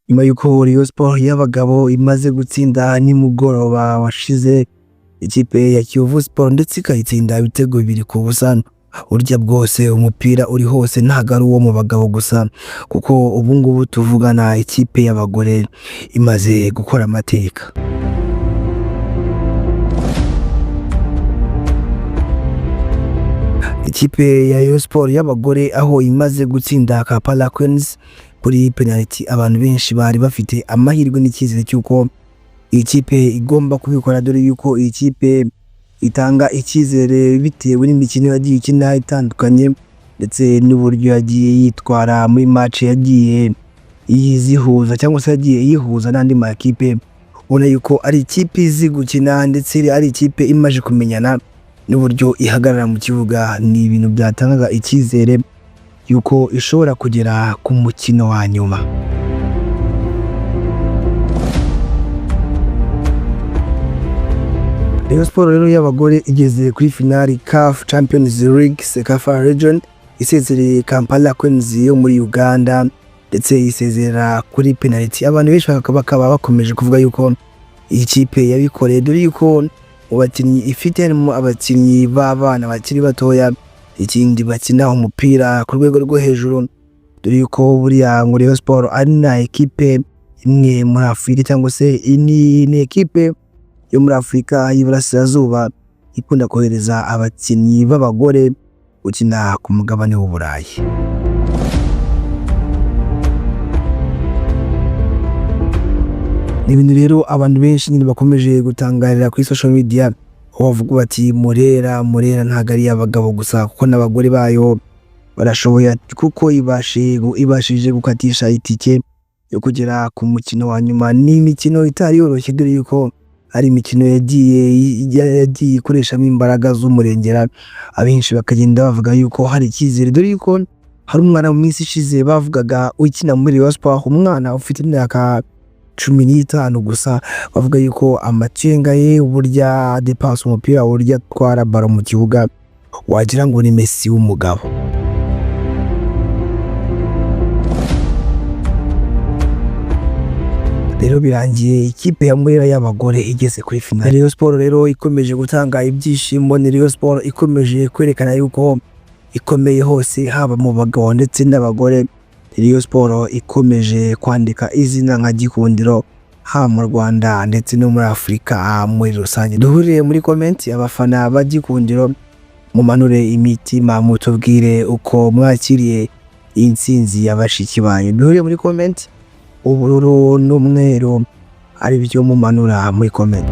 Nyuma y'uko Rayon Sports y'abagabo imaze gutsinda nimugoroba washize ikipe ya Kiyovu Sports ndetse ikayitsinda ibitego 2-0. Burya bwose umupira uri hose, ntabwo ari uwo mu bagabo gusa, kuko ubu ngubu tuvugana ikipe y'abagore imaze gukora amateka. Ikipe ya Rayon Sports y'abagore aho imaze gutsinda Kampala Queens kuri penalty, abantu benshi bari bafite amahirwe n'icyizere cy'uko iyi kipe igomba kubikora, dore yuko iyi kipe itanga icyizere bitewe n'imikino yagiye ikina itandukanye ndetse n'uburyo yagiye yitwara muri match yagiye yizihuza cyangwa se yagiye yihuza n'andi makipe. Ubona yuko ari ikipe izi gukina ndetse ari ikipe imaze kumenyana n'uburyo ihagarara mu kibuga. Ni ibintu byatangaga icyizere yuko ishobora kugera ku mukino wa nyuma. Rayon Sports rero y'abagore igeze kuri finali CAF Champions League CECAFA Region, isezereye Kampala Queens yo muri Uganda ndetse isezerera kuri penalty. Abantu benshi bakaba bakomeje kuvuga yuko iyi kipe yabikoreye, dore yuko mu bakinnyi ifite harimo abakinnyi b'abana bakiri batoya, ikindi bakina umupira ku rwego rwo hejuru, dore yuko buriya ngo Rayon Sports ari na ekipe imwe muri Afurika cyangwa se ni ekipe yo muri Afurika y'Iburasirazuba ikunda kohereza abakinnyi b'abagore gukina ku mugabane w'Uburayi. Ni ibintu rero abantu benshi nyine bakomeje gutangarira kuri social media, aho bavuga bati Murera Murera ntabwo ari iy'abagabo gusa, kuko n'abagore bayo barashoboye, kuko ibashije gukatisha itike yo kugera ku mukino wa nyuma. Ni imikino itari yoroshye, dore yuko ari imikino yagiye ikoreshamo imbaraga z'umurengera, abenshi bakagenda bavuga yuko hari icyizere, dore yuko hari umwana mu minsi ishize bavugaga ukina muri Rayon Sports, umwana ufite imyaka 15 gusa, bavuga yuko amacenga ye, uburyo depasa umupira, uburyo atwara baro mu kibuga, wagira ngo ni Messi w'umugabo. Rero birangiye ikipe ya Murera y'abagore igeze kuri finale. Rayon Sports rero ikomeje gutanga ibyishimo, ni Rayon Sports ikomeje kwerekana yuko ikomeye hose, haba mu bagabo ndetse n'abagore. Rayon Sports ikomeje kwandika izina nka Gikundiro, haba mu Rwanda ndetse no muri Afurika muri rusange. Duhuriye muri comment, abafana ba Gikundiro, mumanure imitima mutubwire uko mwakiriye intsinzi ya bashiki banyu. Duhuriye muri comment, ubururu n'umweru ari byo mumanura muri comment.